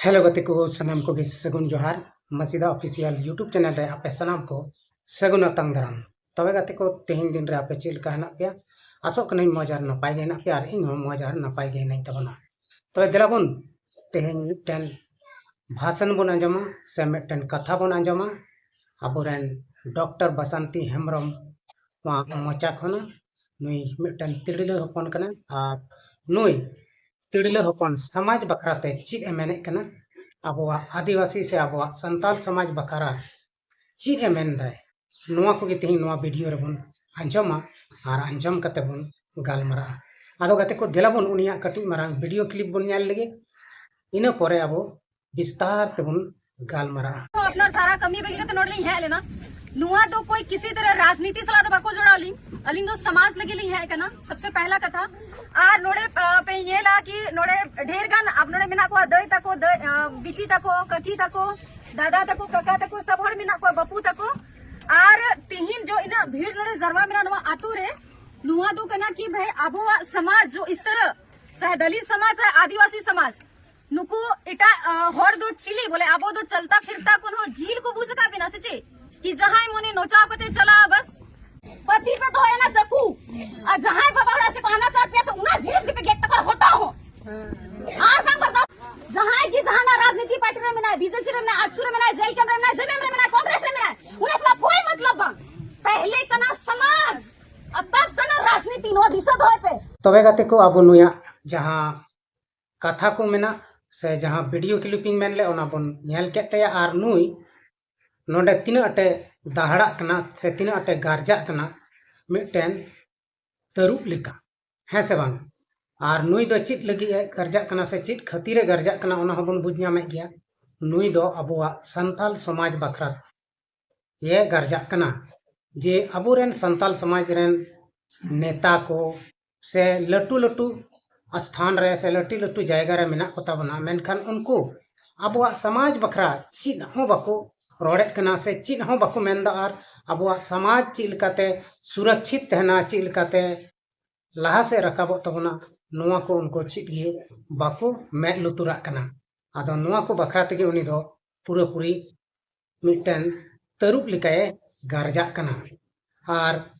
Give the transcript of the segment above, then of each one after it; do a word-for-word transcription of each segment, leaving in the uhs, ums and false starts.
Hello ᱜᱟᱛᱮ ᱠᱚ, ᱥᱟᱱᱟᱢ ᱠᱚᱜᱮ ᱥᱟᱹᱜᱩᱱ ᱡᱚᱦᱟᱨ᱾ ᱢᱟᱥᱤᱫᱟ ᱚᱯᱷᱤᱥᱤᱭᱟᱞ YouTube ᱪᱮᱱᱮᱞ ᱨᱮ ᱟᱯᱮ ᱥᱟᱱᱟᱢ ᱠᱚ ᱥᱟᱹᱜᱩᱱ ᱟᱛᱟᱝ ᱫᱟᱨᱟᱢ᱾ ᱛᱚᱵᱮ ᱜᱟᱛᱮ ᱠᱚ, ᱛᱮᱦᱮᱧ ᱫᱤᱱ ᱨᱮ ᱟᱯᱮ ᱪᱮᱫ ᱞᱮᱠᱟ ᱦᱮᱱᱟᱜ ᱯᱮᱭᱟ? ᱟᱥᱚᱜ ᱠᱟᱹᱱᱟᱹᱧ ᱢᱚᱡᱽ ᱟᱨ ᱱᱟᱯᱟᱭ ᱜᱮ ᱦᱮᱱᱟᱜ ᱯᱮᱭᱟ, ᱟᱨ ᱤᱧ ᱦᱚᱸ ᱢᱚᱡᱽ ᱟᱨ ᱱᱟᱯᱟᱭ ᱜᱮ ᱦᱮᱱᱟᱹᱧ ᱛᱟᱵᱚᱱᱟ᱾ ᱛᱚᱵᱮ ᱫᱮᱞᱟ ᱵᱚᱱ ᱛᱮᱦᱮᱧ ᱢᱤᱫᱴᱮᱱ ᱵᱷᱟᱥᱚᱱ ᱵᱚᱱ ᱟᱸᱡᱚᱢᱟ ᱥᱮ ᱢᱤᱫᱴᱮᱱ ᱠᱟᱛᱷᱟ ᱵᱚᱱ ᱟᱸᱡᱚᱢᱟ ᱟᱵᱚᱨᱮᱱ ᱰᱚᱠᱴᱚᱨ ᱵᱟᱥᱟᱱᱛᱤ ᱦᱮᱢᱵᱨᱚᱢ ᱢᱚᱪᱟ ᱠᱷᱚᱱᱟᱜ᱾ ᱱᱩᱭ ᱢᱤᱫᱴᱮᱱ ᱛᱤᱨᱞᱟᱹ ᱦᱚᱯᱚᱱ ᱠᱟᱱᱟᱭ, ᱟᱨ ᱱᱩᱭ ᱛᱤᱨᱞᱟᱹ ᱦᱚᱯᱚᱱ ᱥᱚᱢᱟᱡᱽ ᱵᱟᱠᱷᱨᱟ ᱛᱮ ᱪᱮᱫ ᱮ ᱢᱮᱱᱮᱫ ᱠᱟᱱᱟ, ᱟᱵᱚᱣᱟᱜ ᱟᱹᱫᱤᱵᱟᱹᱥᱤ ᱥᱮ ᱟᱵᱚᱣᱟᱜ ᱥᱟᱱᱛᱟᱞ ᱥᱚᱢᱟᱡᱽ ᱵᱟᱠᱷᱨᱟ ᱪᱮᱫ ᱮ ᱢᱮᱱᱫᱟᱭ, ᱱᱚᱣᱟ ᱠᱚᱜᱮ ᱛᱮᱦᱮᱧ ᱱᱚᱣᱟ ᱵᱷᱤᱰᱤᱭᱳ ᱨᱮᱵᱚᱱ ᱟᱸᱡᱚᱢᱟ ᱟᱨ ᱟᱸᱡᱚᱢ ᱠᱟᱛᱮ ᱵᱚᱱ ᱜᱟᱞᱢᱟᱨᱟᱜᱼᱟ᱾ ᱟᱫᱚ ᱜᱟᱛᱮ ᱠᱚ, ᱫᱮᱞᱟ ᱵᱚᱱ ᱩᱱᱤᱭᱟᱜ ᱠᱟᱹᱴᱤᱡ ᱢᱟᱨᱟᱝ ᱵᱷᱤᱰᱤᱭᱳ ᱠᱞᱤᱯ ᱵᱚᱱ ᱧᱮᱞ ᱞᱮᱜᱮ, ᱤᱱᱟᱹ ᱯᱚᱨᱮ ᱟᱵᱚ ᱵᱤᱥᱛᱟᱨ ᱛᱮᱵᱚᱱ ᱜᱟᱞᱢᱟᱨᱟᱜᱼᱟ᱾ ᱟᱯᱱᱟᱨ ᱥᱟᱨᱟ ᱠᱟᱹᱢᱤ ᱵᱟᱹᱜᱤ ᱠᱟᱛᱮ ᱱᱚᱰᱮ ᱞᱤᱧ ᱦᱮᱡ ᱞᱮᱱᱟ᱾ ᱱᱚᱣᱟ ᱫᱚ ᱠᱳᱭ ᱠᱤᱥᱤ ᱛᱚᱨᱦ ᱨᱟᱡᱽᱱᱤᱛᱤ ᱥᱟᱞᱟᱜ ᱫᱚ ᱵᱟᱠᱚ ᱡᱚᱲᱟᱣ ᱞᱤᱧ᱾ ᱟᱹᱞᱤᱧ ᱫᱚ ᱥᱚᱢᱟᱡᱽ ᱞᱟᱹᱜᱤᱫ ᱞᱤᱧ ᱦᱮᱡ ᱟᱠᱟᱱᱟ, ᱥᱚᱵᱥᱮ ᱯᱮᱦᱞᱟ ᱠᱟᱛᱷᱟ᱾ ᱟᱨ ᱱᱚᱰᱮ, ᱟ, ᱯᱮ ᱧᱮᱞᱟ ᱠᱤ ᱱᱚᱰᱮ ᱰᱷᱮᱨ ᱜᱟᱱ ᱟᱵ-, ᱱᱚᱰᱮ ᱢᱮᱱᱟᱜ ᱠᱚᱣᱟ ᱫᱟᱹᱭ ᱛᱟᱠᱚ, ᱫᱟᱹᱭ, ᱟ, ᱵᱤᱴᱤ ᱛᱟᱠᱚ, ᱠᱟᱹᱠᱤ ᱛᱟᱠᱚ, ᱫᱟᱫᱟ ᱛᱟᱠᱚ, ᱠᱟᱠᱟ ᱛᱟᱠᱚ, ᱥᱚᱵ ᱦᱚᱲ ᱢᱮᱱᱟᱜ ᱠᱚᱣᱟ, ᱵᱟᱹᱯᱩ ᱛᱟᱠᱚ᱾ ᱟᱨ ᱛᱤᱦᱤᱧ ᱡᱚ ᱤᱱᱟᱹᱜ ᱵᱷᱤᱲ ᱱᱚᱰᱮ ᱡᱟᱨᱣᱟ ᱢᱮᱱᱟᱜᱼᱟ ᱱᱚᱣᱟ ᱟᱛᱳ ᱨᱮ, ᱱᱚᱣᱟ ᱫᱚ ᱠᱟᱱᱟ ᱠᱤ ᱵᱷᱟᱭ ᱟᱵᱚᱣᱟᱜ ᱥᱚᱢᱟᱡᱽ ᱡᱚ ᱤᱥ ᱛᱚᱨᱦ, ᱪᱟᱦᱮ ᱫᱟᱞᱤᱛ ᱥᱚᱢᱟᱡᱽ, ᱪᱟᱦᱮ ᱟᱹᱫᱤᱵᱟᱹᱥᱤ ᱥᱚᱢᱟᱡᱽ, ᱱᱩᱠᱩ ᱮᱴᱟᱜ, ᱟ, ᱦᱚᱲ ᱫᱚ ᱪᱤᱞᱤ ᱵᱚᱞᱮ, ᱟᱵᱚ ᱫᱚ ᱪᱟᱞᱛᱟ ᱯᱷᱤᱨᱛᱟ ᱠᱷᱚᱱ ᱦᱚᱸ ᱡᱤᱞ ᱠᱚ ᱵᱩᱡᱽ ᱟᱠᱟᱫ ᱵᱮᱱᱟ ᱥᱮ ᱪᱮᱫ? ᱠᱤ ᱡᱟᱦᱟᱸᱭ ᱢᱚᱱᱮ ᱱᱚᱪᱟᱣ ᱠᱟᱛᱮ ᱪᱟᱞᱟᱜᱼᱟ, ᱵᱟᱥ ᱯᱟᱹᱛᱤ ᱯᱮ ᱫᱚᱦᱚᱭᱟ ᱪᱟᱹᱠᱩ, ᱟᱨ ᱡᱟᱦᱟᱸᱭ ᱵᱟᱵᱟ ᱦᱚᱲ ᱥᱮ ᱠᱚ ᱟᱱᱟᱪᱟᱨ ᱯᱮᱭᱟ ᱥᱮ ᱚᱱᱟ ᱡᱤᱱᱤᱥ ᱜᱮᱯᱮ ᱜᱮᱫ ᱛᱟᱠᱚᱣᱟ ᱦᱚᱴᱚᱜ ᱦᱚᱸ᱾ ᱟᱨ ᱵᱟᱝ ᱵᱟᱨᱫᱟᱥ, ᱡᱟᱦᱟᱸᱭ ᱜᱮ ᱡᱟᱦᱟᱱᱟᱜ ᱨᱟᱡᱽᱱᱤᱛᱤ ᱯᱟᱨᱴᱤ ᱨᱮ ᱢᱮᱱᱟᱭ, ᱵᱤᱡᱮᱯᱤ ᱨᱮ ᱢᱮᱱᱟᱭ, ᱟᱡᱥᱩ ᱨᱮ ᱢᱮᱱᱟᱭ, ᱡᱮ ᱮᱢ ᱠᱮᱢ ᱨᱮ ᱢᱮᱱᱟᱭ, ᱡᱮ ᱮᱢ ᱮᱢ ᱨᱮ ᱢᱮᱱᱟᱭ, ᱠᱚᱝᱜᱨᱮᱥ ᱨᱮ ᱢᱮᱱᱟᱭ, ᱩᱱᱤ ᱥᱟᱞᱟᱜ ᱠᱳᱭ ᱢᱚᱛᱞᱚᱵ ᱵᱟᱝ᱾ ᱯᱮᱦᱞᱮ ᱠᱟᱱᱟ ᱥᱚᱢᱟᱡᱽ, ᱟᱨ ᱛᱟᱵ ᱠᱟᱱᱟ ᱨᱟᱡᱽᱱᱤᱛᱤ᱾ ᱱᱚᱣᱟ ᱫᱤᱥᱟᱹ ᱫᱚᱦᱚᱭ ᱯᱮ᱾ ᱛᱚᱵᱮ ᱜᱟᱛᱮ ᱠᱚ, ᱟᱵᱚ ᱱᱩᱭᱟᱜ ᱡᱟᱦᱟᱸ ᱠᱟᱛᱷᱟ ᱠᱚ ᱢᱮᱱᱟᱜ ᱥᱮ ᱡᱟᱦᱟᱸ ᱵᱷᱤᱰᱤᱭᱳ ᱠᱞᱤᱯᱤᱝ ᱢᱮᱱ ᱞᱮᱫ, ᱚᱱᱟ ᱵᱚᱱ ᱧᱮᱞ ᱠᱮᱫ ᱛᱟᱭᱟ᱾ ᱟᱨ ᱱᱩᱭ ᱱᱚᱰᱮ ᱛᱤᱱᱟᱹᱜ ᱟᱸᱴᱮ ᱫᱟᱦᱲᱟᱜ ᱠᱟᱱᱟ ᱥᱮ ᱛᱤᱱᱟᱹᱜ ᱟᱸᱴᱮ ᱜᱟᱨᱡᱟᱜ ᱠᱟᱱᱟ ᱢᱤᱫᱴᱮᱱ ᱛᱟᱹᱨᱩᱵ ᱞᱮᱠᱟ, ᱦᱮᱸ ᱥᱮ ᱵᱟᱝ? ᱟᱨ ᱱᱩᱭ ᱫᱚ ᱪᱮᱫ ᱞᱟᱹᱜᱤᱫ ᱮ ᱜᱟᱨᱡᱟᱜ ᱠᱟᱱᱟ ᱥᱮ ᱪᱮᱫ ᱠᱷᱟᱹᱛᱤᱨ ᱮ ᱜᱟᱨᱡᱟᱜ ᱠᱟᱱᱟ, ᱚᱱᱟ ᱦᱚᱸᱵᱚᱱ ᱵᱩᱡᱽ ᱧᱟᱢᱮᱫ ᱜᱮᱭᱟ᱾ ᱱᱩᱭ ᱫᱚ ᱟᱵᱚᱣᱟᱜ ᱥᱟᱱᱛᱟᱞ ᱥᱚᱢᱟᱡᱽ ᱵᱟᱠᱷᱨᱟ ᱮ ᱜᱟᱨᱡᱟᱜ ᱠᱟᱱᱟ, ᱡᱮ ᱟᱵᱚᱨᱮᱱ ᱥᱟᱱᱛᱟᱞ ᱥᱚᱢᱟᱡᱽ ᱨᱮᱱ ᱱᱮᱛᱟ ᱠᱚ ᱥᱮ ᱞᱟᱹᱴᱩ ᱞᱟᱹᱴᱩ ᱥᱛᱷᱟᱱ ᱨᱮ ᱥᱮ ᱞᱟᱹᱴᱩ ᱞᱟᱹᱴᱩ ᱡᱟᱭᱜᱟ ᱨᱮ ᱢᱮᱱᱟᱜ ᱠᱚᱛᱟ ᱵᱚᱱᱟ, ᱢᱮᱱᱠᱷᱟᱱ ᱩᱱᱠᱩ ᱟᱵᱚᱣᱟᱜ ᱥᱚᱢᱟᱡᱽ ᱵᱟᱠᱷᱨᱟ ᱪᱮᱫ ᱦᱚᱸ ᱵᱟᱠᱚ ᱨᱚᱲᱮᱫ ᱠᱟᱱᱟ ᱥᱮ ᱪᱮᱫ ᱦᱚᱸ ᱵᱟᱠᱚ ᱢᱮᱱᱫᱟ, ᱟᱨ ᱟᱵᱚᱣᱟᱜ ᱥᱚᱢᱟᱡᱽ ᱪᱮᱫ ᱞᱮᱠᱟᱛᱮ ᱥᱩᱨᱚᱠᱪᱷᱤᱛ ᱛᱟᱦᱮᱱᱟ, ᱪᱮᱫ ᱞᱮᱠᱟᱛᱮ ᱞᱟᱦᱟ ᱥᱮᱫ ᱨᱟᱠᱟᱵᱚᱜ ᱛᱟᱵᱚᱱᱟ, ᱱᱚᱣᱟ ᱠᱚ ᱩᱱᱠᱩ ᱪᱮᱫ ᱜᱮ ᱵᱟᱠᱚ ᱢᱮᱫ ᱞᱩᱛᱩᱨᱟᱜ ᱠᱟᱱᱟ᱾ ᱟᱫᱚ ᱱᱚᱣᱟ ᱠᱚ ᱵᱟᱠᱷᱨᱟ ᱛᱮᱜᱮ ᱩᱱᱤ ᱫᱚ ᱯᱩᱨᱟᱹᱯᱩᱨᱤ ᱢᱤᱫᱴᱮᱱ ᱛᱟᱹᱨᱩᱵ ᱞᱮᱠᱟᱭ ᱜᱟᱨᱡᱟᱜ ᱠᱟᱱᱟ᱾ ᱟᱨ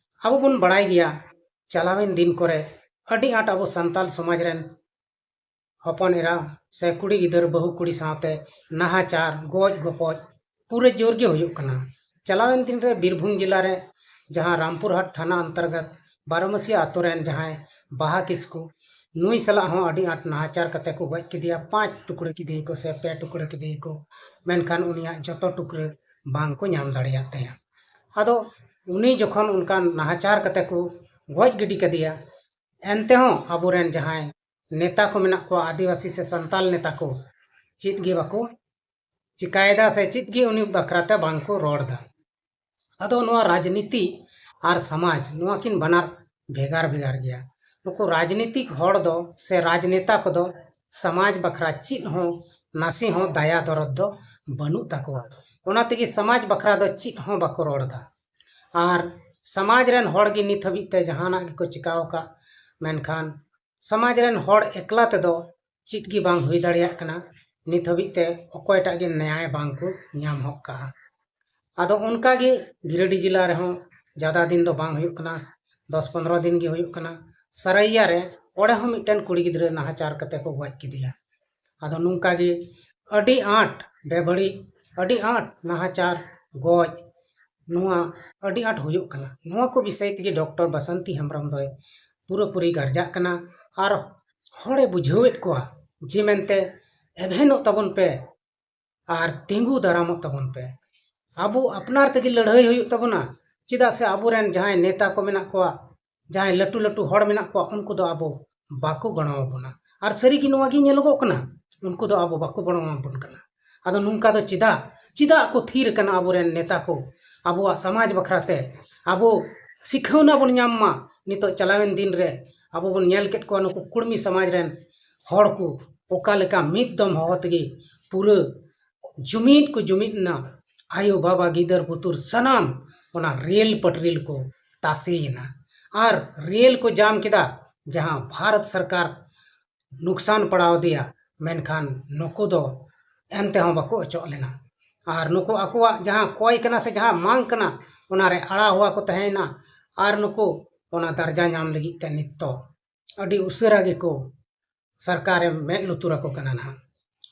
ᱟᱵᱚ ᱵᱚᱱ ᱵᱟᱲᱟᱭ ᱜᱮᱭᱟ, ᱪᱟᱞᱟᱣᱮᱱ ᱫᱤᱱ ᱠᱚᱨᱮ ᱟᱹᱰᱤ ᱟᱸᱴ ᱟᱵᱚ ᱥᱟᱱᱛᱟᱞ ᱥᱚᱢᱟᱡᱽ ᱨᱮᱱ ᱦᱚᱯᱚᱱ ᱮᱨᱟ ᱥᱮ ᱠᱩᱲᱤ ᱜᱤᱫᱟᱹᱨ ᱵᱟᱹᱦᱩ ᱠᱩᱲᱤ ᱥᱟᱶᱛᱮ ᱱᱟᱦᱟᱪᱟᱨ, ᱜᱚᱡ ᱜᱚᱯᱚᱡ ᱯᱩᱨᱟᱹ ᱡᱳᱨ ᱜᱮ ᱦᱩᱭᱩᱜ ᱠᱟᱱᱟ᱾ ᱪᱟᱞᱟᱣᱮᱱ ᱫᱤᱱ ᱨᱮ ᱵᱤᱨᱵᱷᱩᱢ ᱡᱮᱞᱟ ᱨᱮ ᱡᱟᱦᱟᱸ ᱨᱟᱢᱯᱩᱨᱦᱟᱴ ᱛᱷᱟᱱᱟ ᱚᱱᱛᱚᱨᱜᱚᱛ ᱵᱟᱨᱚᱢᱟᱹᱥᱤᱭᱟ ᱟᱛᱳ ᱨᱮᱱ ᱡᱟᱦᱟᱸᱭ ᱵᱟᱦᱟ ᱠᱤᱥᱠᱩ, ᱱᱩᱭ ᱥᱟᱞᱟᱜ ᱦᱚᱸ ᱟᱹᱰᱤ ᱟᱸᱴ ᱱᱟᱦᱟᱪᱟᱨ ᱠᱟᱛᱮ ᱠᱚ ᱜᱚᱡ ᱠᱮᱫᱮᱭᱟ᱾ ᱯᱟᱸᱪ ᱴᱩᱠᱲᱟᱹ ᱠᱮᱫᱮᱭᱟᱠᱚ ᱥᱮ ᱯᱮ ᱴᱩᱠᱲᱟᱹ ᱠᱮᱫᱮᱭᱟᱠᱚ, ᱢᱮᱱᱠᱷᱟᱱ ᱩᱱᱤᱭᱟᱜ ᱡᱚᱛᱚ ᱴᱩᱠᱨᱟᱹ ᱵᱟᱝ ᱠᱚ ᱧᱟᱢ ᱫᱟᱲᱮᱭᱟᱫ ᱛᱟᱭᱟ᱾ ᱟᱫᱚ ᱩᱱᱤ ᱡᱚᱠᱷᱚᱱ ᱚᱱᱠᱟᱱ ᱱᱟᱦᱟᱪᱟᱨ ᱠᱟᱛᱮ ᱠᱚ ᱜᱚᱡ ᱜᱤᱰᱤ ᱠᱟᱫᱮᱭᱟ, ᱮᱱᱛᱮᱦᱚᱸ ᱟᱵᱚᱨᱮᱱ ᱡᱟᱦᱟᱸᱭ ᱱᱮᱛᱟ ᱠᱚ ᱢᱮᱱᱟᱜ ᱠᱚᱣᱟ, ᱟᱹᱫᱤᱵᱟᱹᱥᱤ ᱥᱮ ᱥᱟᱱᱛᱟᱞ ᱱᱮᱛᱟ ᱠᱚ, ᱪᱮᱫ ᱜᱮ ᱵᱟᱠᱚ ᱪᱤᱠᱟᱭᱮᱫᱟ ᱥᱮ ᱪᱮᱫ ᱜᱮ ᱩᱱᱤ ᱵᱟᱠᱷᱨᱟ ᱛᱮ ᱵᱟᱝ ᱠᱚ ᱨᱚᱲ ᱮᱫᱟ᱾ ᱟᱫᱚ ᱱᱚᱣᱟ ᱨᱟᱡᱽᱱᱤᱛᱤ ᱟᱨ ᱥᱚᱢᱟᱡᱽ, ᱱᱚᱣᱟ ᱠᱤᱱ ᱵᱟᱱᱟᱨ ᱵᱷᱮᱜᱟᱨ ᱵᱷᱮᱜᱟᱨ ᱜᱮᱭᱟ᱾ ᱱᱩᱠᱩ ᱨᱟᱡᱽᱱᱤᱛᱤᱠ ᱦᱚᱲ ᱫᱚ ᱥᱮ ᱨᱟᱡᱽᱱᱮᱛᱟ ᱠᱚᱫᱚ ᱥᱚᱢᱟᱡᱽ ᱵᱟᱠᱷᱨᱟ ᱪᱮᱫ ᱦᱚᱸ, ᱱᱟᱥᱮ ᱦᱚᱸ ᱫᱟᱭᱟ ᱫᱚᱨᱚᱫ ᱫᱚ ᱵᱟᱹᱱᱩᱜ ᱛᱟᱠᱚᱣᱟ᱾ ᱚᱱᱟ ᱛᱮᱜᱮ ᱥᱚᱢᱟᱡᱽ ᱵᱟᱠᱷᱨᱟ ᱫᱚ ᱪᱮᱫ ᱦᱚᱸ ᱵᱟᱠᱚ ᱨᱚᱲ ᱮᱫᱟ᱾ ᱟᱨ ᱥᱚᱢᱟᱡᱽ ᱨᱮᱱ ᱦᱚᱲ ᱜᱮ ᱱᱤᱛ ᱦᱟᱹᱵᱤᱡ ᱛᱮ ᱡᱟᱦᱟᱱᱟᱜ ᱜᱮᱠᱚ ᱪᱤᱠᱟᱹ ᱟᱠᱟᱫ, ᱢᱮᱱᱠᱷᱟᱱ ᱥᱚᱢᱟᱡᱽ ᱨᱮᱱ ᱦᱚᱲ ᱮᱠᱞᱟ ᱛᱮᱫᱚ ᱪᱮᱫ ᱜᱮ ᱵᱟᱝ ᱦᱩᱭ ᱫᱟᱲᱮᱭᱟᱜ ᱠᱟᱱᱟ᱾ ᱱᱤᱛ ᱦᱟᱹᱵᱤᱡ ᱛᱮ ᱚᱠᱚᱭᱴᱟᱜ ᱜᱮ ᱱᱮᱭᱟᱭ ᱵᱟᱝ ᱠᱚ ᱧᱟᱢ ᱦᱚᱫ ᱠᱟᱜᱼᱟ᱾ ᱟᱫᱚ ᱚᱱᱠᱟ ᱜᱮ ᱜᱤᱨᱤᱰᱤ ᱡᱮᱞᱟ ᱨᱮᱦᱚᱸ ᱡᱟᱫᱟ ᱫᱤᱱ ᱫᱚ ᱵᱟᱝ ᱦᱩᱭᱩᱜ ᱠᱟᱱᱟ, ᱫᱚᱥ ᱯᱚᱱᱨᱚ ᱫᱤᱱ ᱜᱮ ᱦᱩᱭᱩᱜ ᱠᱟᱱᱟ᱾ ᱥᱟᱨᱟᱭᱟ ᱨᱮ ᱚᱸᱰᱮ ᱦᱚᱸ ᱢᱤᱫᱴᱮᱱ ᱠᱩᱲᱤ ᱜᱤᱫᱽᱨᱟᱹ ᱱᱟᱦᱟᱪᱟᱨ ᱠᱟᱛᱮ ᱠᱚ ᱜᱚᱡ ᱠᱮᱫᱮᱭᱟ᱾ ᱟᱫᱚ ᱱᱚᱝᱠᱟ ᱜᱮ ᱟᱹᱰᱤ ᱟᱸᱴ ᱵᱮᱵᱟᱹᱲᱤᱡ, ᱟᱹᱰᱤ ᱟᱸᱴ ᱱᱟᱦᱟᱪᱟᱨ, ᱜᱚᱡ, ᱱᱚᱣᱟ ᱟᱹᱰᱤ ᱟᱸᱴ ᱦᱩᱭᱩᱜ ᱠᱟᱱᱟ᱾ ᱱᱚᱣᱟ ᱠᱚ ᱵᱤᱥᱚᱭ ᱛᱮᱜᱮ ᱰᱚᱠᱴᱚᱨ ᱵᱟᱥᱚᱱᱛᱤ ᱦᱮᱢᱵᱨᱚᱢ ᱫᱚᱭ ᱯᱩᱨᱟᱹᱯᱩᱨᱤ ᱜᱟᱨᱡᱟᱜ ᱠᱟᱱᱟ ᱟᱨ ᱦᱚᱲᱮ ᱵᱩᱡᱷᱟᱹᱣᱮᱫ ᱠᱚᱣᱟ ᱡᱮ ᱢᱮᱱᱛᱮ ᱮᱵᱷᱮᱱᱚᱜ ᱛᱟᱵᱚᱱ ᱯᱮ ᱟᱨ ᱛᱤᱸᱜᱩ ᱫᱟᱨᱟᱢᱚᱜ ᱛᱟᱵᱚᱱ ᱯᱮ᱾ ᱟᱵᱚ ᱟᱯᱱᱟᱨ ᱛᱮᱜᱮ ᱞᱟᱹᱲᱦᱟᱹᱭ ᱦᱩᱭᱩᱜ ᱛᱟᱵᱚᱱᱟ, ᱪᱮᱫᱟᱜ ᱥᱮ ᱟᱵᱚᱨᱮᱱ ᱡᱟᱦᱟᱸᱭ ᱱᱮᱛᱟ ᱠᱚ ᱢᱮᱱᱟᱜ ᱠᱚᱣᱟ, ᱡᱟᱦᱟᱸᱭ ᱞᱟᱹᱴᱩ ᱞᱟᱹᱴᱩ ᱦᱚᱲ ᱢᱮᱱᱟᱜ ᱠᱚᱣᱟ, ᱩᱱᱠᱩ ᱫᱚ ᱟᱵᱚ ᱵᱟᱠᱚ ᱜᱚᱲᱚ ᱟᱵᱚᱱᱟ᱾ ᱟᱨ ᱥᱟᱹᱨᱤᱜᱮ ᱱᱚᱣᱟ ᱜᱮ ᱧᱮᱞᱚᱜᱚᱜ ᱠᱟᱱᱟ, ᱩᱱᱠᱩ ᱫᱚ ᱟᱵᱚ ᱵᱟᱠᱚ ᱜᱚᱲᱚ ᱟᱵᱚᱱ ᱠᱟᱱᱟ᱾ ᱟᱫᱚ ᱱᱚᱝᱠᱟ ᱫᱚ ᱪᱮᱫᱟᱜ? ᱪᱮᱫᱟᱜ ᱠᱚ ᱛᱷᱤᱨ ᱟᱠᱟᱱᱟ ᱟᱵᱚᱨᱮᱱ ᱱᱮᱛᱟ ᱠᱚ ᱟᱵᱚᱣᱟᱜ ᱥᱚᱢᱟᱡᱽ ᱵᱟᱠᱷᱨᱟ ᱛᱮ? ᱟᱵᱚ ᱥᱤᱠᱷᱟᱹᱣᱱᱟ ᱵᱚᱱ ᱧᱟᱢ ᱢᱟ᱾ ᱱᱤᱛᱚᱜ ᱪᱟᱞᱟᱣᱮᱱ ᱫᱤᱱ ᱨᱮ ᱟᱵᱚ ᱵᱚᱱ ᱧᱮᱞ ᱠᱮᱫ ᱠᱚᱣᱟ, ᱱᱩᱠᱩ ᱠᱩᱲᱢᱤ ᱥᱚᱢᱟᱡᱽ ᱨᱮᱱ ᱦᱚᱲ ᱠᱚ ᱚᱠᱟ ᱞᱮᱠᱟ ᱢᱤᱫ ᱫᱚᱢ ᱦᱚᱦᱚ ᱛᱮᱜᱮ ᱯᱩᱨᱟᱹ ᱡᱩᱢᱤᱫ ᱠᱚ ᱡᱩᱢᱤᱫ ᱮᱱᱟ᱾ ᱟᱭᱳ ᱵᱟᱵᱟ ᱜᱤᱫᱟᱹᱨ ᱵᱩᱛᱩᱨ ᱥᱟᱱᱟᱢ ᱚᱱᱟ ᱨᱮᱞ ᱯᱟᱴᱨᱤᱞ ᱠᱚ ᱛᱟᱥᱮᱭᱮᱱᱟ ᱟᱨ ᱨᱮᱞ ᱠᱚ ᱡᱟᱢ ᱠᱮᱫᱟ, ᱡᱟᱦᱟᱸ ᱵᱷᱟᱨᱚᱛ ᱥᱚᱨᱠᱟᱨ ᱱᱩᱠᱥᱟᱱ ᱯᱟᱲᱟᱣ ᱟᱫᱮᱭᱟ᱾ ᱢᱮᱱᱠᱷᱟᱱ ᱱᱩᱠᱩ ᱫᱚ ᱮᱱᱛᱮᱦᱚᱸ ᱵᱟᱠᱚ ᱚᱪᱚᱜ ᱞᱮᱱᱟ᱾ ᱟᱨ ᱱᱩᱠᱩ ᱟᱠᱚᱣᱟᱜ ᱡᱟᱦᱟᱸ ᱠᱚᱭ ᱠᱟᱱᱟ ᱥᱮ ᱡᱟᱦᱟᱸ ᱢᱟᱝ ᱠᱟᱱᱟ, ᱚᱱᱟᱨᱮ ᱟᱲᱟ ᱦᱚᱣᱟ ᱠᱚ ᱛᱟᱦᱮᱸᱭᱮᱱᱟ᱾ ᱟᱨ ᱱᱩᱠᱩ ᱚᱱᱟ ᱫᱟᱨᱡᱟ ᱧᱟᱢ ᱞᱟᱹᱜᱤᱫ ᱛᱮ ᱱᱤᱛ ᱫᱚ ᱟᱹᱰᱤ ᱩᱥᱟᱹᱨᱟ ᱜᱮᱠᱚ ᱥᱚᱨᱠᱟᱨᱮ ᱢᱮᱫ ᱞᱩᱛᱩᱨ ᱟᱠᱚ ᱠᱟᱱᱟ ᱱᱟᱦᱟᱜ᱾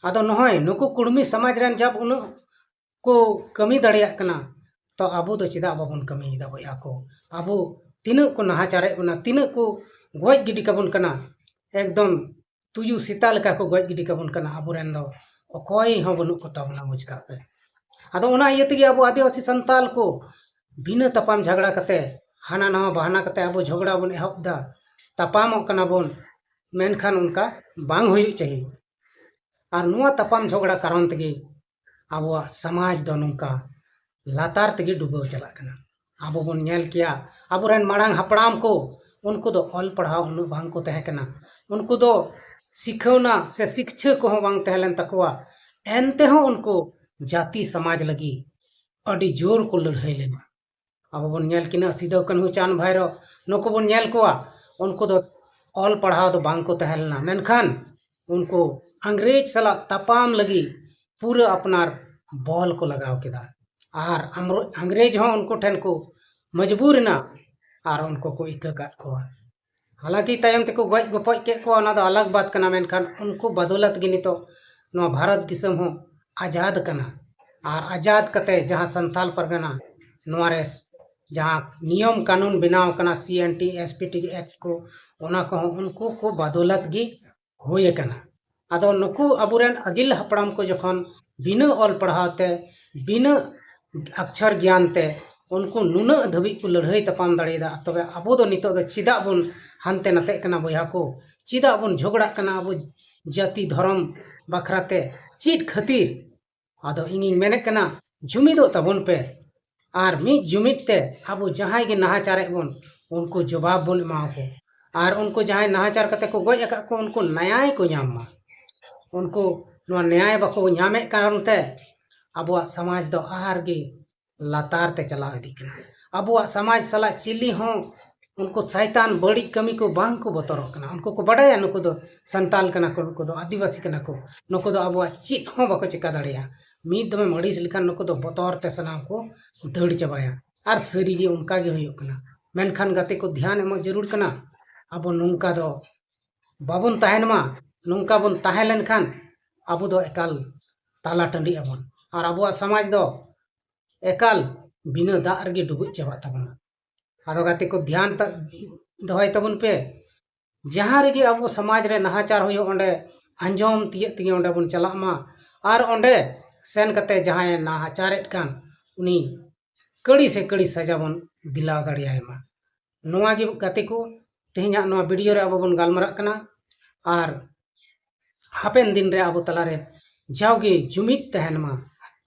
ᱟᱫᱚ ᱱᱚᱜᱼᱚᱭ ᱱᱩᱠᱩ ᱠᱩᱲᱢᱤ ᱥᱚᱢᱟᱡᱽ ᱨᱮᱱ ᱡᱟᱵ ᱩᱱᱟᱹᱜ ᱠᱚ ᱠᱟᱹᱢᱤ ᱫᱟᱲᱮᱭᱟᱜ ᱠᱟᱱᱟ, ᱛᱚ ᱟᱵᱚ ᱫᱚ ᱪᱮᱫᱟᱜ ᱵᱟᱵᱚᱱ ᱠᱟᱹᱢᱤᱭᱮᱫᱟ ᱵᱚᱭᱦᱟ ᱠᱚ? ᱟᱵᱚ ᱛᱤᱱᱟᱹᱜ ᱠᱚ ᱱᱟᱦᱟᱪᱟᱨᱮᱫ ᱵᱚᱱᱟ, ᱛᱤᱱᱟᱹᱜ ᱠᱚ ᱜᱚᱡ ᱜᱤᱰᱤ ᱠᱟᱵᱚᱱ ᱠᱟᱱᱟ, ᱮᱠᱫᱚᱢ ᱛᱩᱭᱩ ᱥᱮᱛᱟ ᱞᱮᱠᱟ ᱠᱚ ᱜᱚᱡ ᱜᱤᱰᱤ ᱠᱟᱵᱚᱱ ᱠᱟᱱᱟ᱾ ᱟᱵᱚᱨᱮᱱ ᱫᱚ ᱚᱠᱚᱭ ᱦᱚᱸ ᱵᱟᱹᱱᱩᱜ ᱠᱚ ᱛᱟᱵᱚᱱᱟ, ᱵᱩᱡᱽ ᱠᱟᱜ ᱯᱮ᱾ ᱟᱫᱚ ᱚᱱᱟ ᱤᱭᱟᱹ ᱛᱮᱜᱮ ᱟᱵᱚ ᱟᱹᱫᱤᱵᱟᱹᱥᱤ ᱥᱟᱱᱛᱟᱞ ᱠᱚ ᱵᱤᱱᱟᱹ ᱛᱟᱯᱟᱢ ᱡᱷᱟᱜᱽᱲᱟ ᱠᱟᱛᱮ, ᱦᱟᱱᱟ ᱱᱟᱣᱟ ᱵᱟᱦᱟᱱᱟ ᱠᱟᱛᱮ ᱟᱵᱚ ᱡᱷᱚᱜᱽᱲᱟ ᱵᱚᱱ ᱮᱦᱚᱵ ᱮᱫᱟ, ᱛᱟᱯᱟᱢᱚᱜ ᱠᱟᱱᱟ ᱵᱚᱱ, ᱢᱮᱱᱠᱷᱟᱱ ᱚᱱᱠᱟ ᱵᱟᱝ ᱦᱩᱭᱩᱜ ᱪᱟᱹᱦᱤ᱾ ᱟᱨ ᱱᱚᱣᱟ ᱛᱟᱯᱟᱢ ᱡᱷᱚᱜᱽᱲᱟ ᱠᱟᱨᱚᱱ ᱛᱮᱜᱮ ᱟᱵᱚᱣᱟᱜ ᱥᱚᱢᱟᱡᱽ ᱫᱚ ᱱᱚᱝᱠᱟ ᱞᱟᱛᱟᱨ ᱛᱮᱜᱮ ᱰᱩᱵᱟᱹᱣ ᱪᱟᱞᱟᱜ ᱠᱟᱱᱟ᱾ ᱟᱵᱚ ᱵᱚᱱ ᱧᱮᱞ ᱠᱮᱭᱟ, ᱟᱵᱚᱨᱮᱱ ᱢᱟᱲᱟᱝ ᱦᱟᱯᱲᱟᱢ ᱠᱚ, ᱩᱱᱠᱩ ᱫᱚ ᱚᱞ ᱯᱟᱲᱦᱟᱣ ᱩᱱᱟᱹᱜ ᱵᱟᱝ ᱠᱚ ᱛᱟᱦᱮᱸ ᱠᱟᱱᱟ᱾ ᱩᱱᱠᱩ ᱫᱚ ᱥᱤᱠᱷᱟᱹᱣᱱᱟ ᱥᱮ ᱥᱤᱠᱪᱷᱟᱹ ᱠᱚᱦᱚᱸ ᱵᱟᱝ ᱛᱟᱦᱮᱸ ᱞᱮᱱ ᱛᱟᱠᱚᱣᱟ᱾ ᱮᱱᱛᱮᱦᱚᱸ ᱩᱱᱠᱩ ᱡᱟᱹᱛᱤ ᱥᱚᱢᱟᱡᱽ ᱞᱟᱹᱜᱤᱫ ᱟᱹᱰᱤ ᱡᱳᱨ ᱠᱚ ᱞᱟᱹᱲᱦᱟᱹᱭ ᱞᱮᱱᱟ᱾ ᱟᱵᱚ ᱵᱚᱱ ᱧᱮᱞ ᱠᱤᱱᱟ ᱥᱤᱫᱟᱹ, ᱠᱟᱹᱱᱦᱩ, ᱪᱟᱸᱫᱽ, ᱵᱷᱟᱭᱨᱚ, ᱱᱩᱠᱩ ᱵᱚᱱ ᱧᱮᱞ ᱠᱚᱣᱟ, ᱩᱱᱠᱩ ᱫᱚ ᱚᱞ ᱯᱟᱲᱦᱟᱣ ᱫᱚ ᱵᱟᱝ ᱠᱚ ᱛᱟᱦᱮᱸ ᱞᱮᱱᱟ, ᱢᱮᱱᱠᱷᱟᱱ ᱩᱱᱠᱩ ᱤᱝᱨᱮᱡᱽ ᱥᱟᱞᱟᱜ ᱛᱟᱯᱟᱢ ᱞᱟᱹᱜᱤᱫ ᱯᱩᱨᱟᱹ ᱟᱯᱱᱟᱨ ᱵᱚᱞ ᱠᱚ ᱞᱟᱜᱟᱣ ᱠᱮᱫᱟ᱾ ᱟᱨ ᱟᱢᱨᱚ-, ᱤᱝᱨᱮᱡᱽ ᱦᱚᱸ ᱩᱱᱠᱩ ᱴᱷᱮᱱ ᱠᱚ ᱢᱚᱡᱽᱵᱩᱨ ᱮᱱᱟ ᱟᱨ ᱩᱱᱠᱩ ᱠᱚ ᱤᱠᱟᱹ ᱠᱟᱫ ᱠᱚᱣᱟ᱾ ᱦᱟᱞᱟᱸᱠᱤ ᱛᱟᱭᱚᱢ ᱛᱮᱠᱚ ᱜᱚᱡ ᱜᱚᱯᱚᱡ ᱠᱮᱫ ᱠᱚᱣᱟ, ᱚᱱᱟ ᱫᱚ ᱟᱞᱟᱜᱽ ᱵᱟᱛ ᱠᱟᱱᱟ, ᱢᱮᱱᱠᱷᱟᱱ ᱩᱱᱠᱩ ᱵᱟᱫᱚᱞᱟᱛ ᱜᱮ ᱱᱤᱛᱚᱜ ᱱᱚᱣᱟ ᱵᱷᱟᱨᱚᱛ ᱫᱤᱥᱚᱢ ᱦᱚᱸ ᱟᱡᱟᱫ ᱠᱟᱱᱟ᱾ ᱟᱨ ᱟᱡᱟᱫ ᱠᱟᱛᱮ ᱡᱟᱦᱟᱸ ᱥᱟᱱᱛᱟᱞ ᱯᱟᱨᱜᱟᱱᱟ ᱱᱚᱣᱟ ᱨᱮ ᱡᱟᱦᱟᱸ ᱱᱤᱭᱚᱢ ᱠᱟᱹᱱᱩᱱ ᱵᱮᱱᱟᱣ ᱠᱟᱱᱟ, C N T, S P T act ᱠᱚ, ᱚᱱᱟ ᱠᱚᱦᱚᱸ ᱩᱱᱠᱩ ᱠᱚ ᱵᱟᱫᱚᱞᱟᱛ ᱜᱮ ᱦᱩᱭ ᱟᱠᱟᱱᱟ᱾ ᱟᱫᱚ ᱱᱩᱠᱩ ᱟᱵᱚᱨᱮᱱ ᱟᱹᱜᱤᱞ ᱦᱟᱯᱲᱟᱢ ᱠᱚ ᱡᱚᱠᱷᱚᱱ ᱵᱤᱱᱟᱹ ᱚᱞ ᱯᱟᱲᱦᱟᱣ ᱛᱮ, ᱵᱤᱱᱟᱹ ᱟᱠᱪᱷᱚᱨ ᱜᱮᱭᱟᱱ ᱛᱮ ᱩᱱᱠᱩ ᱱᱩᱱᱟᱹᱜ ᱫᱷᱟᱹᱵᱤᱡ ᱠᱚ ᱞᱟᱹᱲᱦᱟᱹᱭ ᱛᱟᱯᱟᱢ ᱫᱟᱲᱮᱭᱟᱫᱟ, ᱛᱚᱵᱮ ᱟᱵᱚ ᱫᱚ ᱱᱤᱛᱚᱜ ᱫᱚ ᱪᱮᱫᱟᱜ ᱵᱚᱱ ᱦᱟᱱᱛᱮ ᱱᱟᱛᱮᱜ ᱠᱟᱱᱟ ᱵᱚᱭᱦᱟ ᱠᱚ? ᱪᱮᱫᱟᱜ ᱵᱚᱱ ᱡᱷᱚᱜᱽᱲᱟᱜ ᱠᱟᱱᱟ ᱟᱵᱚ ᱡᱟᱹᱛᱤ ᱫᱷᱚᱨᱚᱢ ᱵᱟᱠᱷᱨᱟ ᱛᱮ? ᱪᱮᱫ ᱠᱷᱟᱹᱛᱤᱨ? ᱟᱫᱚ ᱤᱧᱤᱧ ᱢᱮᱱᱮᱫ ᱠᱟᱱᱟ, ᱡᱩᱢᱤᱫᱚᱜ ᱛᱟᱵᱚᱱ ᱯᱮ᱾ ᱟᱨ ᱢᱤᱫ ᱡᱩᱢᱤᱫ ᱛᱮ ᱟᱵᱚ ᱡᱟᱦᱟᱸᱭ ᱜᱮ ᱱᱟᱦᱟᱪᱟᱨᱮᱫ ᱵᱚᱱ, ᱩᱱᱠᱩ ᱡᱚᱵᱟᱵ ᱵᱚᱱ ᱮᱢᱟ ᱠᱚ᱾ ᱟᱨ ᱩᱱᱠᱩ ᱡᱟᱦᱟᱸᱭ ᱱᱟᱦᱟᱪᱟᱨ ᱠᱟᱛᱮ ᱠᱚ ᱜᱚᱡ ᱟᱠᱟᱫ ᱠᱚ, ᱩᱱᱠᱩ ᱱᱮᱭᱟᱭ ᱠᱚ ᱧᱟᱢ ᱢᱟ᱾ ᱩᱱᱠᱩ ᱱᱚᱣᱟ ᱱᱮᱭᱟᱭ ᱵᱟᱠᱚ ᱧᱟᱢᱮᱫ ᱠᱟᱨᱚᱱ ᱛᱮ ᱟᱵᱚᱣᱟᱜ ᱥᱚᱢᱟᱡᱽ ᱫᱚ ᱟᱨ ᱜᱮ ᱞᱟᱛᱟᱨ ᱛᱮ ᱪᱟᱞᱟᱣ ᱤᱫᱤᱜ ᱠᱟᱱᱟ᱾ ᱟᱵᱚᱣᱟᱜ ᱥᱚᱢᱟᱡᱽ ᱥᱟᱞᱟᱜ ᱪᱤᱞᱤ ᱦᱚᱸ ᱩᱱᱠᱩ ᱥᱟᱭᱛᱟᱱ ᱵᱟᱹᱲᱤᱡ ᱠᱟᱹᱢᱤ ᱠᱚ ᱵᱟᱝ ᱠᱚ ᱵᱚᱛᱚᱨᱚᱜ ᱠᱟᱱᱟ᱾ ᱩᱱᱠᱩ ᱠᱚ ᱵᱟᱰᱟᱭᱟ ᱱᱩᱠᱩ ᱫᱚ ᱥᱟᱱᱛᱟᱞ ᱠᱟᱱᱟ ᱠᱚ, ᱱᱩᱠᱩ ᱫᱚ ᱟᱹᱫᱤᱵᱟᱹᱥᱤ ᱠᱟᱱᱟ ᱠᱚ, ᱱᱩᱠᱩ ᱫᱚ ᱟᱵᱚᱣᱟᱜ ᱪᱮᱫ ᱦᱚᱸ ᱵᱟᱠᱚ ᱪᱮᱠᱟ ᱫᱟᱲᱮᱭᱟᱜᱼᱟ᱾ ᱢᱤᱫ ᱫᱚᱢᱮᱢ ᱟᱹᱲᱤᱥ ᱞᱮᱠᱷᱟᱱ ᱱᱩᱠᱩ ᱫᱚ ᱵᱚᱛᱚᱨ ᱛᱮ ᱥᱟᱱᱟᱢ ᱠᱚ ᱫᱟᱹᱲ ᱪᱟᱵᱟᱭᱟ᱾ ᱟᱨ ᱥᱟᱹᱨᱤᱜᱮ ᱚᱱᱠᱟ ᱜᱮ ᱦᱩᱭᱩᱜ ᱠᱟᱱᱟ᱾ ᱢᱮᱱᱠᱷᱟᱱ ᱜᱟᱛᱮ ᱠᱚ, ᱫᱷᱮᱭᱟᱱ ᱮᱢᱚᱜ ᱡᱟᱹᱨᱩᱲ ᱠᱟᱱᱟ᱾ ᱟᱵᱚ ᱱᱚᱝᱠᱟ ᱫᱚ ᱵᱟᱵᱚᱱ ᱛᱟᱦᱮᱱ ᱢᱟ, ᱱᱚᱝᱠᱟ ᱵᱚᱱ ᱛᱟᱦᱮᱸ ᱞᱮᱱᱠᱷᱟᱱ ᱟᱵᱚ ᱫᱚ ᱮᱠᱟᱞ ᱛᱟᱞᱟ ᱴᱟᱺᱰᱤᱜ ᱟᱵᱚᱱ᱾ ᱟᱨ ᱟᱵᱚᱣᱟᱜ ᱥᱚᱢᱟᱡᱽ ᱫᱚ ᱮᱠᱟᱞ ᱵᱤᱱᱟᱹ ᱫᱟᱜ ᱨᱮᱜᱮ ᱰᱩᱵᱩᱡ ᱪᱟᱵᱟᱜ ᱛᱟᱵᱚᱱᱟ᱾ ᱟᱫᱚ ᱜᱟᱛᱮ ᱠᱚ, ᱫᱷᱮᱭᱟᱱ ᱛᱟ-, ᱫᱚᱦᱚᱭ ᱛᱟᱵᱚᱱ ᱯᱮ᱾ ᱡᱟᱦᱟᱸ ᱨᱮᱜᱮ ᱟᱵᱚ ᱥᱚᱢᱟᱡᱽ ᱨᱮ ᱱᱟᱦᱟᱪᱟᱨ ᱦᱩᱭᱩᱜ, ᱚᱸᱰᱮ ᱟᱸᱡᱚᱢ ᱛᱤᱭᱟᱹᱜ ᱛᱮᱜᱮ ᱚᱸᱰᱮ ᱵᱚᱱ ᱪᱟᱞᱟᱜ ᱢᱟ᱾ ᱟᱨ ᱚᱸᱰᱮ ᱥᱮᱱ ᱠᱟᱛᱮ ᱡᱟᱦᱟᱸᱭᱮ ᱱᱟᱦᱟᱪᱟᱨᱮᱫ ᱠᱟᱱ, ᱩᱱᱤ ᱠᱟᱹᱲᱤ ᱥᱮ ᱠᱟᱹᱲᱤ ᱥᱟᱡᱟ ᱵᱚᱱ ᱫᱤᱞᱟᱣ ᱫᱟᱲᱮᱭᱟᱭ ᱢᱟ᱾ ᱱᱚᱣᱟ ᱜᱮ ᱜᱟᱛᱮ ᱠᱚ, ᱛᱮᱦᱮᱧᱟᱜ ᱱᱚᱣᱟ ᱵᱷᱤᱰᱤᱭᱳ ᱨᱮ ᱟᱵᱚ ᱵᱚᱱ ᱜᱟᱞᱢᱟᱨᱟᱜ ᱠᱟᱱᱟ᱾ ᱟᱨ ᱦᱟᱯᱮᱱ ᱫᱤᱱ ᱨᱮ ᱟᱵᱚ ᱛᱟᱞᱟᱨᱮ ᱡᱟᱣᱜᱮ ᱡᱩᱢᱤᱫ ᱛᱟᱦᱮᱱ ᱢᱟ᱾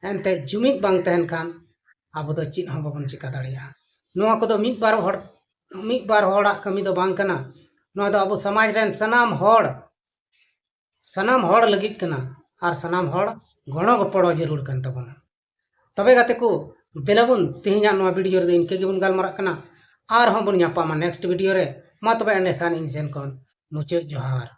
ᱮᱱᱛᱮ ᱡᱩᱢᱤᱫ ᱵᱟᱝ ᱛᱟᱦᱮᱱ ᱠᱷᱟᱱ ᱟᱵᱚ ᱫᱚ ᱪᱮᱫ ᱦᱚᱸ ᱵᱟᱵᱚᱱ ᱪᱮᱠᱟ ᱫᱟᱲᱮᱭᱟᱜᱼᱟ᱾ ᱱᱚᱣᱟ ᱠᱚᱫᱚ ᱢᱤᱫ ᱵᱟᱨ ᱦᱚᱲ, ᱢᱤᱫ ᱵᱟᱨ ᱦᱚᱲᱟᱜ ᱠᱟᱹᱢᱤ ᱫᱚ ᱵᱟᱝ ᱠᱟᱱᱟ᱾ ᱱᱚᱣᱟ ᱫᱚ ᱟᱵᱚ ᱥᱚᱢᱟᱡᱽ ᱨᱮᱱ ᱥᱟᱱᱟᱢ ᱦᱚᱲ, ᱥᱟᱱᱟᱢ ᱦᱚᱲ ᱞᱟᱹᱜᱤᱫ ᱠᱟᱱᱟ᱾ ᱟᱨ ᱥᱟᱱᱟᱢ ᱦᱚᱲ ᱜᱚᱲᱚ ᱜᱚᱯᱚᱲᱚ ᱡᱟᱹᱨᱩᱲ ᱠᱟᱱ ᱛᱟᱵᱚᱱᱟ᱾ ᱛᱚᱵᱮ ᱜᱟᱛᱮ ᱠᱚ, ᱫᱮᱞᱟ ᱵᱚᱱ, ᱛᱮᱦᱮᱧᱟᱜ ᱱᱚᱣᱟ ᱵᱷᱤᱰᱤᱭᱳ ᱨᱮᱫᱚ ᱤᱱᱠᱟᱹ ᱜᱮᱵᱚᱱ ᱜᱟᱞᱢᱟᱨᱟᱜ ᱠᱟᱱᱟ᱾ ᱟᱨᱦᱚᱸ ᱵᱚᱱ ᱧᱟᱯᱟᱢᱟ ᱱᱮᱠᱥᱴ ᱵᱷᱤᱰᱤᱭᱳ ᱨᱮ᱾ ᱢᱟ ᱛᱚᱵᱮ ᱮᱸᱰᱮᱠᱷᱟᱱ ᱤᱧ ᱥᱮᱱ ᱠᱷᱚᱱ ᱢᱩᱪᱟᱹᱫ ᱡᱚᱦᱟᱨ᱾